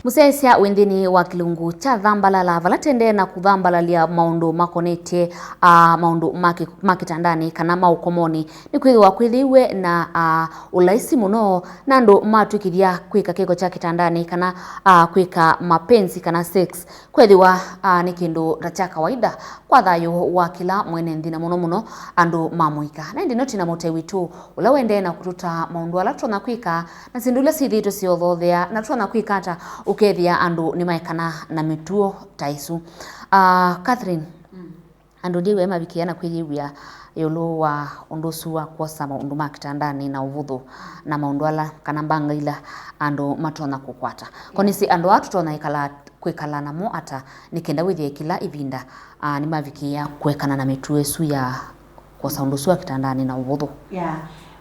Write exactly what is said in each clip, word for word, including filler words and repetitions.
Mũsyaĩĩsya wĩ nthĩnĩ wa kĩlungu kya Thambalala, vala tendee na kũthambalalya maũndũ makonetye, ah, maũndũ ma kĩ-, ma kĩtandanĩ kana ma ũkomonĩ. Nĩkwĩthĩwa kwĩthĩiwe na, ah, ũlaisi mũno na andũ matw'ĩkĩthya kwĩka kĩko kya kĩtandanĩ kana, ah, kwĩka mapenzi kana sex. Kwĩthĩwa, ah, nĩ kĩndũ ta kya kawaida kwa thayũ wa kĩla mwene nthĩ, na mũno mũno andũ ma mũika. Na ĩndĩ no twĩ na mũtei witũ ũla wendee na kũtũta maũndũ ala tũtonya kwĩka na syĩndũ ila syĩthĩĩtwe syĩothothea, na tũtonya kwĩka ata ũkethĩa andũ nĩmaekana na mĩtuo ta ĩsu. Ah, Catherine, andũ ndiw'e mavikĩa na kwĩyĩw'ĩa ĩũlũ wa ũndũ ũsu wa kwosa maũndũ ma kĩtandanĩ na ũvũthũ, na maũndũ ala kana mbanga ila andũ matonya kũkwata. Konĩsĩ andũ aa tũtonya ĩkala, kwĩkala namo ata nĩ kenda wĩthĩe kĩla ĩvinda, ah, nĩmavikĩĩa kũekana na mĩtuo ĩsu ya kwosa ũndũ ũsu wa kĩtandanĩ na ũvũthũ? Yeah.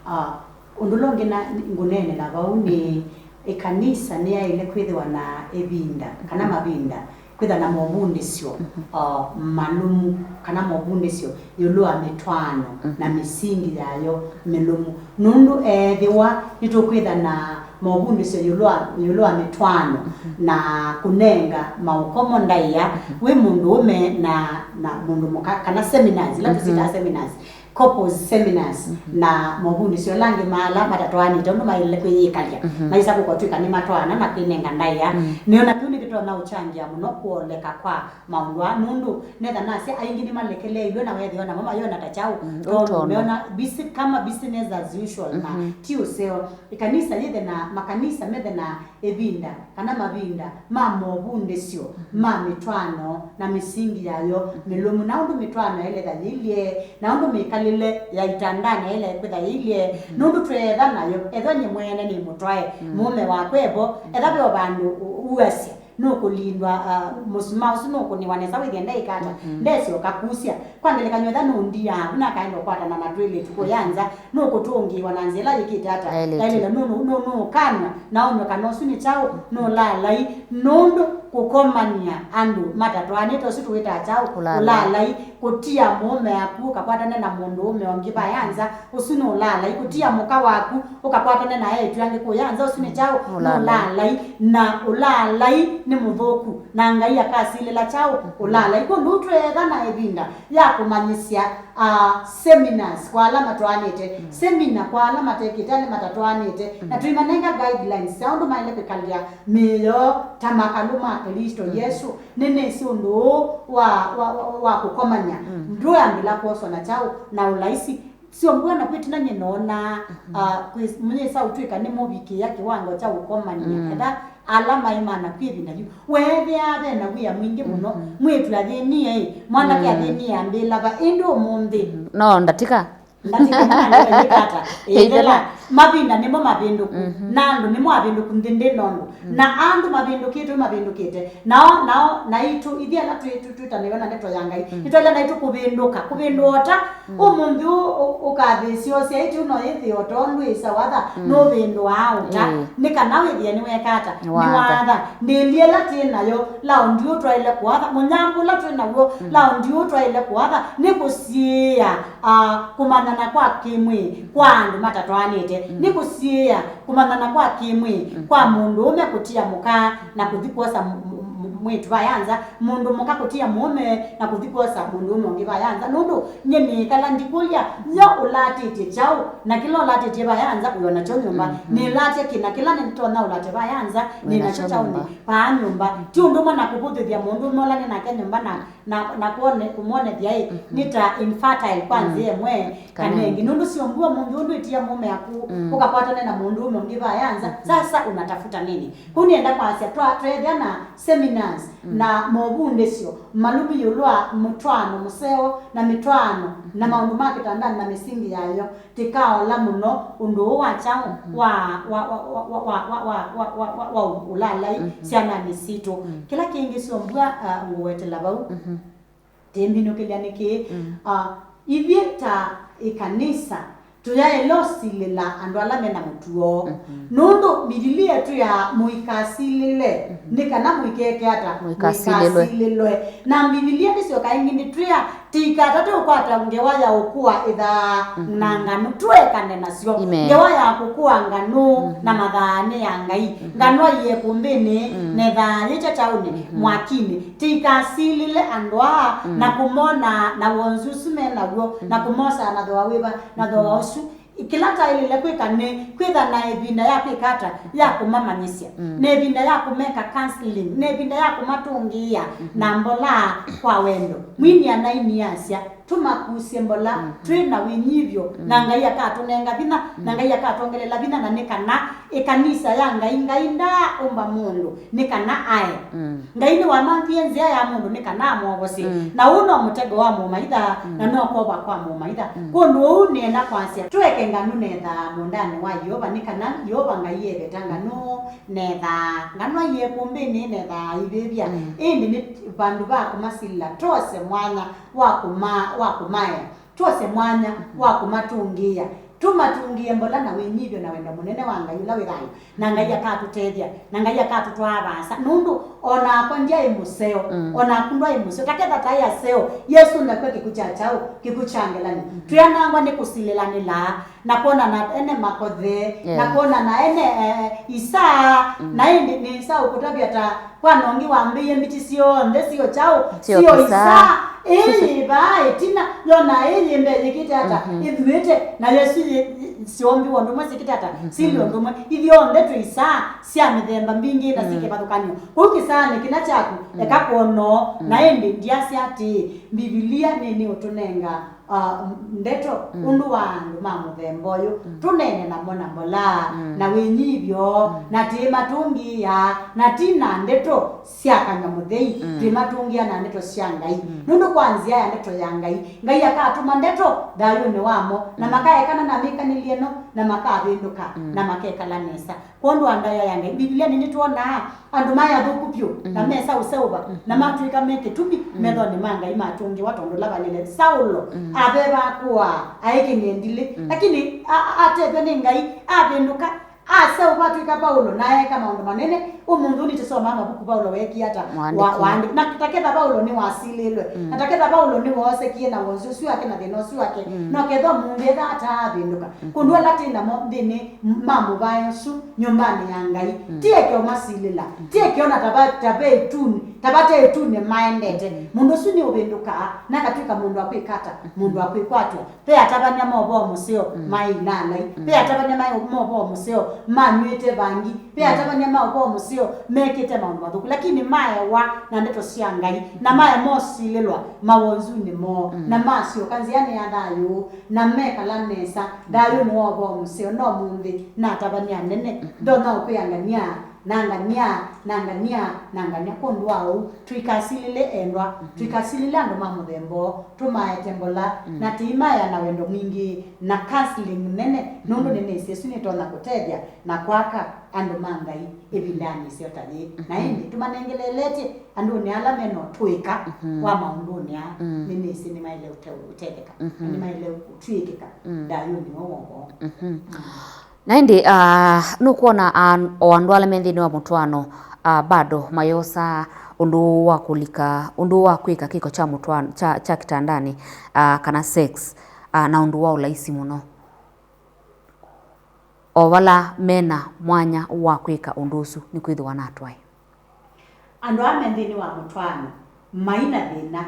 Ah, ũndũ ũla ũngĩ na ngũneenela vau nĩ ĩkanisa nĩyaĩle kwĩthĩwa na ĩvinda kana mavinda kwĩtha na movundĩsyo, uh, malũmu kana movundĩsyo ĩũlũ wa mĩtwaano na mĩsingi yayo mĩlũmu. Nũndũ ethĩwa nĩtũkwĩtha na movundĩsyo ĩũlũ wa, ĩũlũ wa mĩtwaano na kũnenga maũkomo ndaĩa wĩ mũndũũme na, na mũndũ mũka, kana seminars, ila tũsitaa seminars, couples seminars, na movundĩsyo ala angĩ ma ala matatwaanĩte ũndũ maĩlĩle kwĩyĩkalya, maisa kũkwatw'ĩka nĩmatwaana na kwĩnenga ndaĩa. Nĩona kĩu nĩkĩtonya ũkyangĩa mũno kũoleka kwa maũndũ aa, nũndũ netha nasya aingĩ nĩmalekeleilwe na weethĩwa namo mayona ta kyaũ, tondũ meona bisi-, kama business as usual, na ti ũseo. Ĩkanisa yĩthe na, makanisa methe na ĩvinda kana mavinda ma movundĩsyo ma mĩtwaano na mĩsingi yayo mĩlũmu, na ũndũ mĩtwaano yaĩle ta yĩilyĩ, na ũndũ mĩkalĩle ya itandanĩ yaĩle kwĩtha yĩilyĩ, nũndũ tweetha nayo, ethwa nyie mwene nĩ mũtwae, mũũme wakwa evo, etha ve o vandũ u-, uasya, nũkũlindwa, ah, mũsumaa ũsu nũkũnĩwa nesa wĩthĩa ndaĩka ata, ndesyoka kusya. Kwa ngelekany'o, etha nũndiaa vu nakaenda ũkwatana na twĩlĩtu kũya nza, nũkũtũngĩĩwa na nzĩa ĩla yĩkĩte ata? Yaĩlĩte. Yaĩlĩte. Nũ-, nũ-, nũ-, nũkanw'a na ũnyw'a kana ũsu nĩ kyaũ? Nũlaalai. Nũndũ kũkomany'a andũ matatwaanĩte ũsu tũwĩtaa kyaũ? Ũlaalai. Ũlaalai. Kũtia mũũme aku ũkakwatane na mũndũũme ũngĩ vaya nza, ũsu nĩ ũlaalai. Kũtia mũka waku ũkakwatane na eĩtu angĩ kũya nza, ũsu nĩ kyaũ? Ũlaalai. Nĩ ũlaalai. Na ũlaalai nĩ mũthũku, na Ngai akasilĩla kyaũ? Ũlaalai. Kwondũ tweethana ĩvinda ya kũmanyĩsya, ah, seminars kwa ala matwaanĩte, semina kwa ala matekĩte, ala matatwaanĩte, na tũimanenga guidelines sya ũndũ maĩle kwĩkalya mĩĩ yoo ta makalũ ma Klĩsto Yesũ. Nĩnĩsĩ ũndũ ũũ wa, wa, wa, wa kũkomany'a ndwĩambĩla kwoswa na kyaũ? Na ũlaisi. Sio mbua na kwĩtina nyie noonaa, ah, kwĩ-, mũyĩsa ũtw'ĩka nĩmũvikĩĩa kĩwango kya ũkomany'a. Etha ala maĩ mana kwĩ ĩvinda yu, weethĩaa ve na wia mwingĩ mũno. Mwĩĩtu athĩnie-ĩ, mwanake athĩnie ambĩla va, ĩndĩ ũmũnthĩ. No ndatĩka. Ndatĩka ĩmwe nĩkata ĩthela. Mavinda nĩmo mavĩndũku, na andũ nĩmo avĩndũku nthĩ ndĩ nondũ. Na andũ mavĩndũkĩtwe mavĩndũkĩte. Nao, nao, naitũ, ithyĩ ala twĩ, twĩ, twĩtanĩwe na ndeto ya Ngai, nĩtwaĩle naitũ kũvĩndũka, kũvĩndũa ũta. Ũmũnthĩ ũ-, ũ-, ũkathĩĩsya ũsyaĩtye ũno yĩthĩe o tondũ ĩsa watha, nũvĩndũaa ũta, nĩ kana wĩthĩe nĩweka ata? Nĩwatha. Nĩwatha. Ndĩli ĩla twĩ nayo, laundi ũũ twaĩle kũatha, mũnyambũ ũla twĩ naw'o, laundi ũũ twaĩle kũatha, nĩ kũsiĩĩa, ah, kũmanyana kwa kĩmwĩĩ kwa andũ matatwaanĩte. Nĩ kũsiĩĩa kũmanyana kwa kĩmwĩĩ kwa mũndũũme kũtia mũka na kũthi kwosa m-, m-, m-, mwĩĩtu vaya nza, mũndũ mũka kũtia mũũme na kũthi kwosa mũndũũme ũngĩ vaya nza. Nũndũ nyie nĩĩkala ndikũlya, yo ũlatĩtye kyaũ? Na kĩla ũlatĩtye vaya nza wĩ o nakyo nyũmba. Nĩlatya kĩna kĩla nĩtonya ũlate vaya nza, nĩ nakyo kyaũnĩ vaa nyũmba. Ti ũndũ ũmwe na kũvũthĩthya mũndũũme ũla nĩ nake nyũmba na na, na kwone, kũmwonethya ĩ, nĩ ta infertile kwa nzĩa ĩmwe kana ĩngĩ. Nũndũ sio mbua mũndũ ũndũ ĩtia mũũme aku, ũkakwatane na mũndũũme ũngĩ vaya nza. Sasa unatafuta nini? Kũu nĩenda kwasya twa, tweethĩa na seminars na movundĩsyo malũmu ĩũlũ wa mũtwaano mũseo na mĩtwaano na maũndũ ma kĩtandanĩ na mĩsingi yayo. Tĩkaola mũno ũndũ ũũ wa kyaũ wa, wa, wa ũlalai syananĩ sitũ. Kĩla kĩngĩ syo mbua, ah, ngũwetela vau, tĩmbinũkĩlya nĩ kĩĩ? Ah, ithyĩ ta ĩkanisa tũyaĩle ũsilĩla andũ ala me na mũtuo. Nũndũ Mbivilia ĩtwĩaa, mũikasilĩle, nĩ kana mũikeke ata? Mũikasilĩlwe. Mũikasilĩlwe. Na Mbivilia ndĩsyoka ĩngĩ ndĩtwĩa, Tũikatate ũkwata ngewa ya ũkũa ĩthaa na nganũ, tũekane nasyo. Amen. Ngewa ya kũkũa nganũ na mathaanĩ ya Ngai. Nganũ aiee kũmbĩnĩ, na ĩthaa yĩkya kyaũnĩ, mwakinĩ. Tũikasilĩle andũ aa na kũmona na wonzu ũsu me naw'o, na kũmosaa na thooa wĩva, na thooa ũsu. Kĩla taĩlĩle kwĩka nĩ kwĩtha na ĩvinda ya kwĩka ata? Ya kũmamanyĩsya. Na ĩvinda ya kũmeka counseling, na ĩvinda ya kũmatũngĩĩa na mbola kwa wendo. Mwini anainie asya, tũmakusye mbola twĩ na wĩnyivyo, na Ngai akatũnenga vinya, na Ngai akatwongelela vinya, na nĩ kana ĩkanisa ya Ngai, Ngai ndaaũmba mũndũ nĩ kana ae. Ngai nĩwamanthie nzĩa ya mũndũ nĩ kana amwovosye. Na ũũ no mũtego wa mũmaitha, na no kwova kwa mũmaitha. Kwondũ ũu nĩenda kwasya, tũeke nganũ nethaa mũũndanĩ wa Yeova, nĩ kana Yeova Ngai eveta nganũ nethaa. Nganũ aiee kũmbĩnĩ nethaa ivĩvya. Ĩndĩ nĩ vandũ va kũmasilĩla, twose mwanya wa kũma-, wa kũmaea. Twose mwanya wa kũmatũngĩĩa. Tũmatũngĩĩe mbola na wĩnyivyo na wendo mũnene wa Ngai ũla wĩ thayũ. Na Ngai akatũtethya, na Ngai akatũtwaa vaasa. Nũndũ o nakwa ndyaĩ mũseo, o naku ndwaĩ mũseo. Taketha taĩ aseo, Yesũ nakw'e kĩkw'ũ kya kyaũ? Kĩkw'ũ kya ngelany'o. Twĩanangwa nĩ kũsilĩlanĩla, na kwonana ene makothe, na kwonana ene, eh, isaa, na ĩndĩ nĩ isaa ũkũtavya ta Kwa nongi wambĩie mbiti syonthe sio kyaũ? Sio kĩsaa. Sio isaa. Ĩĩ vaa ĩtina, yona ĩĩ yĩ mbee yĩkĩte ata? Ĩthuĩte, na Yesũ yĩ, yĩ, syoombiwa ũndũ ũmwe syĩkĩte ata? Sili ũndũ ũmwe. Ithyonthe twĩ isaa sya mĩthemba mbingĩ na syĩ kĩvathũkany'o. Kũu kĩsaanĩ kĩna kyaku, eka kwonoo, na ĩndĩ ndyasya atĩĩ, Mbivilia nĩnĩũtũnenga ah, ndeto ũndũ wa andũ ma mũthemba ũyũ. Tũneene namo na mbola, na wĩnyivyo, na tĩmatũngĩĩa, na ti na ndeto sya kanyw'a mũthei, twĩmatũngĩĩa na ndeto sya Ngai. Nũndũ kwa nzĩa ya ndeto ya Ngai, Ngai akatũma ndeto thayũnĩ wamo, na makaekana na mĩkanĩlye ĩno, na makavĩndũka, na makekala nesa. Kwondũ wa ndaĩa ya Ngai, Mbivilia nĩnĩtwonaa andũ maĩ athũku vyũ, na mesa ũseũva, na matw'ĩka me kĩtumi methonĩ ma Ngai, matũngĩwa tondũ ũla valĩle. Saulo aveva kũaa, aĩ kĩng'endilĩ, lakini a-, a-, atethw'a nĩ Ngai, avĩndũka, aseũva, atw'ĩka Vaulo, na eeka maũndũ manene. Ũmũnthĩ ũũ nĩtũsomaa mavuku Vaulo weekie ata? Waandĩkie. Wa-, waandĩ-, na taketha Vaulo nĩwasilĩlwe, na taketha Vaulo nĩwoosekie na wonzu ũsu wake na thĩna ũsu wake, no kethwa mũndũ etha atavĩndũka. Kũndũ ala twĩ namo nthĩnĩ ma mũvae ũsu nyũmbanĩ ya Ngai. Ti eke ũmasilĩla. Ti eke ona ta va-, ta ve ĩtunĩ, ta vate ĩtunĩ maendete. Mũndũ ũsu nĩũvĩndũkaa, na akatw'ĩka mũndũ wa kwĩka ata? Mũndũ wa kwĩkwatw'a. Ve atavany'a ma ũvoo mũseo maĩ ilalai. Ve atavany'a ma, ma ũvoo mũseo manyw'ĩte vangi. Ve atavany'a ma ũvoo mũseo mekĩte maũndũ mathũku. Lakini maewa na ndeto sya Ngai, na mae mosilĩlwa mawonzunĩ moo, na masyoka nzĩanĩ ya thayũ, na mekala nesa thayũnĩ wa ũvoo mũseo. No mũnthĩ na atavany'a anene, ndonya ũkwĩa ngania, na ngania, na ngania, na ngania. Kwondũ wa ũu, tũikasilĩle endwa, tũikasilĩle andũ ma mũthemba ũũ, tũmaete mbola, na tĩimaea na wendo mwingĩ, na counseling nene, nũndũ nĩnĩsĩ ĩsu nĩtonya kũtethya na kwaka andũ ma Ngai ĩvindanĩ ĩseo ta yĩĩ. Na ĩndĩ tũmanengeleletye andũnĩ ala me na ũtũĩka wa maũndũnĩ aa, nĩnĩsĩ nĩmaĩle ũte-, ũtetheka, na nĩmaĩle ũtw'ĩkĩka thayũnĩ ũũ wa ũvoo. Na ĩndĩ, ah, nũkwona an-, o andũ ala me nthĩnĩ wa mũtwaano, ah, bado mayosaa ũndũ wa kũlika, ũndũ wa kwĩka kĩko kya mũtwaano, kya, kya kĩtandanĩ, ah, kana sex, ah, na ũndũ wa ũlaisi mũno. O vala mena mwanya wa kwĩka ũndũ ũsu nĩkwĩthĩwa na twae. Andũ aa me nthĩnĩ wa mũtwaano mai na thĩna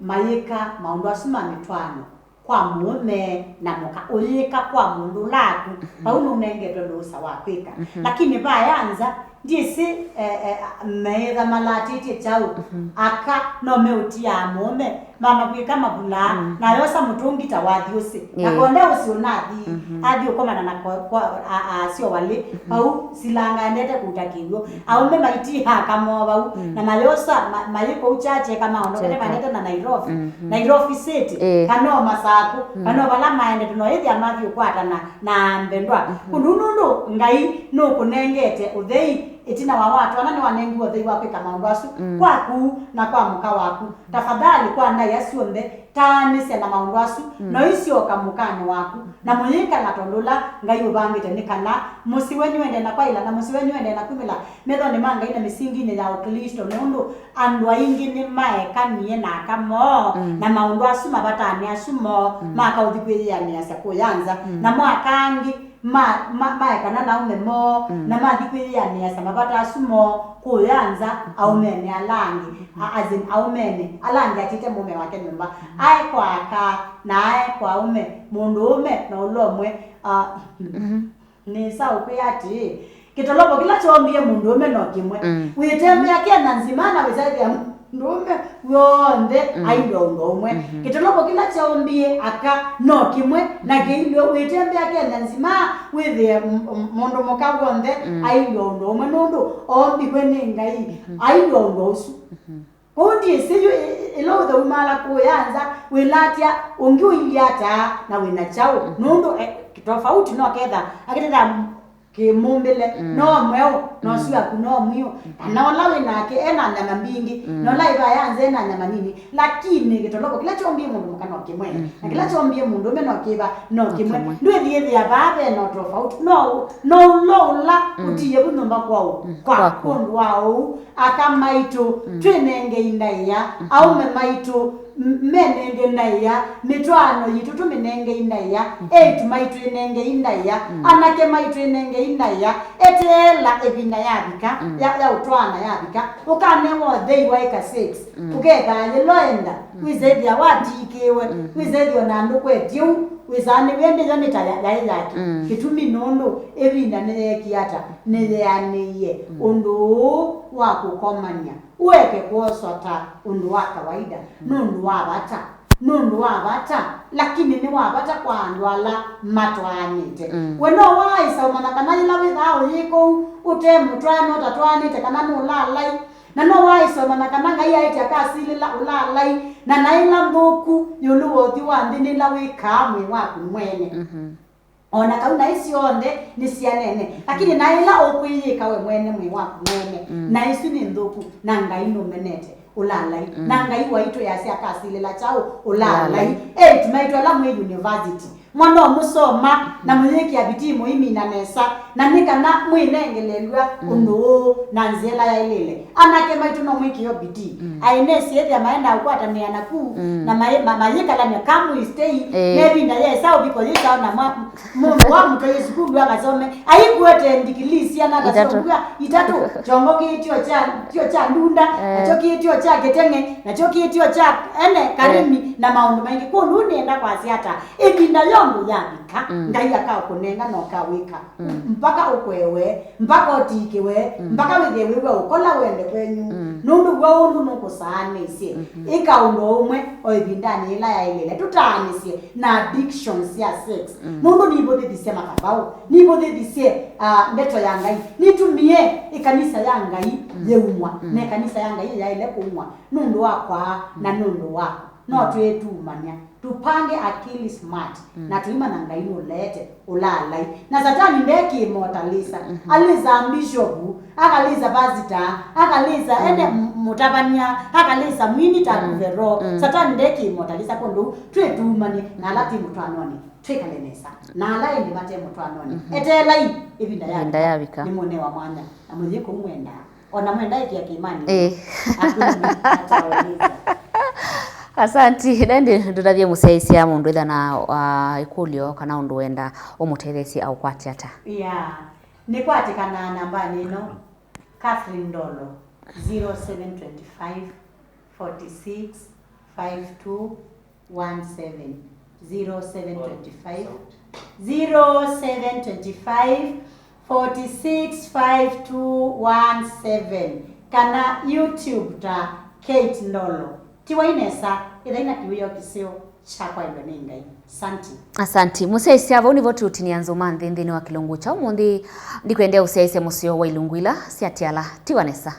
mayĩka maũndũ asu ma mĩtwaano kwa mũũme na mũka, ũyĩka kwa mũndũ ũla aku, vau nũnengetwe lũũsa wa kwĩka. Lakini vaya nza, ndyĩsĩ, eh, eh, meĩtha malatĩtye kyaũ, aka no meũtiaa mũũme, mamakwĩka mavulaa, na yosa mũtũngi ta wathi ũsĩ. Na konde ũsĩ ũnathi, athi ũkomana na kwa, kwa, a, a, asyo walĩ, vau silanga endete kũuta kĩw'ũ. Aũme maitii aka moo vau, na mayosa, ma, mayĩ kũu kyakyeka maondokete maendete na Nairobi. Nairobi City, kana o Masaku, kana o vala maendete, no ĩthĩa mathi ũkwatana na mbendwa. Kũndũ nũndũ Ngai nũkũnengete ũthei, Ĩtina wa watwaana, nĩwanengiwe ũthei wa kwĩka maũndũ asu kwaku na kwa mũka waku. Tafadhali, kwa ndaĩa syonthe, taanĩsya na maũndũ asu, na ũisyoka mũkanĩ waku, na mũyĩkala tondũ ũla Ngai ũvangĩte, nĩ kana mũsyĩ wenyu ũendee na kwaĩla, na mũsyĩ wenyu ũendee na kumĩla methonĩ ma Ngai na mĩsinginĩ ya Ũklĩsto, nũndũ andũ aingĩ nĩmaekanie na aka moo, na maũndũ asu mavatanĩ asu moo, makaũthi kwĩyĩanĩasya kũya nza, namo aka angĩ ma, ma, maekana na aũme moo, na mathi kwĩyĩanĩasya mavata asu moo kũya nza, aũmenĩ ala angĩ, a, as in, aũmenĩ ala angĩ atĩte mũũme wake nyũmba, aĩ kwa aka, na aĩ kwa aũme, mũndũũme na ũla ũmwe, a, nĩsa ũkwĩa atĩĩ, kĩtolovo kĩla kyoombie mũndũũme no kĩmwe. Wĩtembea Kenya nzima na wĩsaĩthĩa mũndũũme w'onthe ailywa ũndũ ũmwe. Kĩtolovo kĩla kyoombie aka no kĩmwe, na kĩilywa wĩtembea Kenya nzima wĩthĩe m-, m-, mũndũ mũka w'onthe ailywa ũndũ ũmwe, nũndũ oombiwe nĩ Ngai ailywa ũndũ ũsu. Kwoou ndyĩsĩ yu ĩ-, ĩ-, ĩla ũthe umala kũya nza, wĩlatya ũngĩ ũilyĩ ata na wĩna kyaũ, nũndũ, eh, tofauti no ketha akĩtetha kĩmũmbĩle, no mweũ, na ũsu waku no mwiũ, kana ũla wĩ nake e na nyama mbingĩ, na ũla ĩvaya nza e na nyama nini, lakini kĩtolovo kĩla kyombie mũndũ mũka no kĩmwe, na kĩla kyombie mũndũũme no kĩva, no kĩmwe. Ndwĩthĩĩthĩa vaa ve na ũtofauti, no, no ũlo ũla ũtiie vu nyũmba kwaũ, kwa kwondũ wa ũu. Aka maitũ, twĩnengei ndaĩa. Aũme maitũ, m-, menenge ndaĩa. Mĩtwaano yitũ tũmĩnengei ndaĩa. Eĩtu maitũ ĩnengei ndaĩa. Anake maitũ ĩnengei ndaĩa. Eteela ĩvinda yavika, ya, ya ũtwaana yavika, ũkanewa ũthei wa ĩka six. Ũkethaa yĩla ũenda. Wĩsethĩa watiikĩwe. Wĩsethĩa na andũ kwetye ũu. Wĩsaa nĩw'e ndĩyo nĩ ta ya, yaĩ yake. Kĩtumi nũndũ ĩvinda nĩyeekie ata? Nĩyeanĩie. Ũndũ ũũ wa kũkomany'a ũeke kwoswa ta ũndũ wa kawaida, nũndũ wa vata, nũndũ wa vata, lakini nĩ wa vata kwa andũ ala matwaanĩte. We no waaĩsa ũmanya kana yĩla wĩthaa ũyĩka ũu ũte mũtwae, no ũtatwaanĩte, kana nũlalai. Na no waaĩsa ũmanya kana Ngai aĩtye akasilĩla ũlalai, na naĩ ĩla nthũku ĩũlũ wa ũthyũ wa nthĩ nĩ ĩla wĩkaa mwĩĩ waku mwene. O na kau naĩ syonthe nĩsyanene, lakini naĩ ĩla ũkwĩyĩka we mwene mwĩĩ waku mwene, na ĩsu nĩ nthũku, na Ngai nũmenete ũlalai. Na Ngai waitũ yasya akasilĩla kyaũ? Ũlalai. Eĩtu maitũ ala mwĩ university, mwana ũmũsoma na mũyĩkĩa vitii mũimina nesa, na nĩ kana mwĩnengelelw'a ũndũ ũũ na nzĩa ĩla yaĩlĩle. Anake maitũ no mwĩkĩo vitii. Aenesi ethĩa maenda ũkwatanĩa naku, na mayĩ-, ma-, mayĩkalany'a kamwistei, mevinda yesa ũviko yĩsaona mwa-, mũndũ wa mũtwaie sukulu akasome, aikwete ndikilii syana ta syongua itatũ, kyongo kĩĩ tyo kya, tyo kya ndunda, nakyo kĩĩ tyo kya kĩteng'e, nakyo kĩĩ tyo kya ene karĩmi, na maũndũ maingĩ. Kwoou nĩenda kwasya ata? Ĩvinda yonthe yavika, Ngai akaũkũnenga na ũkawĩka. Mpaka ũkwewe, mpaka ũtikĩwe, mpaka wĩthĩe wĩw'a ũkola wende kwenyu. Nũndũ w'o ũndũ nũkũsaanĩsye. Ĩka ũndũ o ũmwe o ĩvindanĩ yĩla yaĩlĩle. Tũtaanĩsye na addictions sya sex. Nũndũ nivũthĩthisye mathabaũ, nivũthĩthisye, ah, ndeto ya Ngai, nitumie ĩkanisa ya Ngai yĩumwa, na ĩkanisa ya Ngai ĩyaĩle kũumwa nũndũ wakwa na nũndũ waku. No twĩtumany'a, tũpange akili smart, na tũimanya Ngai nũleete ũlaalai. Na Satani nde kĩmota lisa. Alisa mbishovu, akalisa pasita, akalisa ene m-, mũtavany'a, akalisa mwini ta kuvero. Satani nde kĩmota lisa, kwoou twĩtumany'e na ala twĩ mũtwaanonĩ, twĩkale nesa. Na ala ĩndĩ mate mũtwaanonĩ, eteelai ĩvinda yavika. Ĩvinda yavika. Nĩmũnewa mwanya, na mũyĩ kũu mwendaa. Ona mwenda ĩkĩa kĩmani. Ĩĩ. Asanti. Nandi ndũtavye mũsyaĩĩsya mũndũ ĩtha na, ah, ĩkũlyo kana ũndũ wenda ũmũtetheesye aũkwate ata? Yeah. Nĩkwatĩkanaa nambanĩ ĩno, Catherine Ndolo, zero seven twenty five, forty six, five two, one seven, zero seven twenty five, zero seven twenty five, forty six, five two one seven, kana YouTube ta Kate Ndolo. Tiwai nesa, ĩthai na kĩwĩoo kĩseo kya kwaĩlwe nĩ Ngai. Santi. Asanti. Mũsyaĩĩsya, vau nĩvo tũũtinia nzũma nthĩ nthĩnĩ wa kĩlungu kya ũmũnthĩ. Ndikwendea ũsyaĩĩsye mũseo wa ilungu ila syatiala. Tiwa nesa.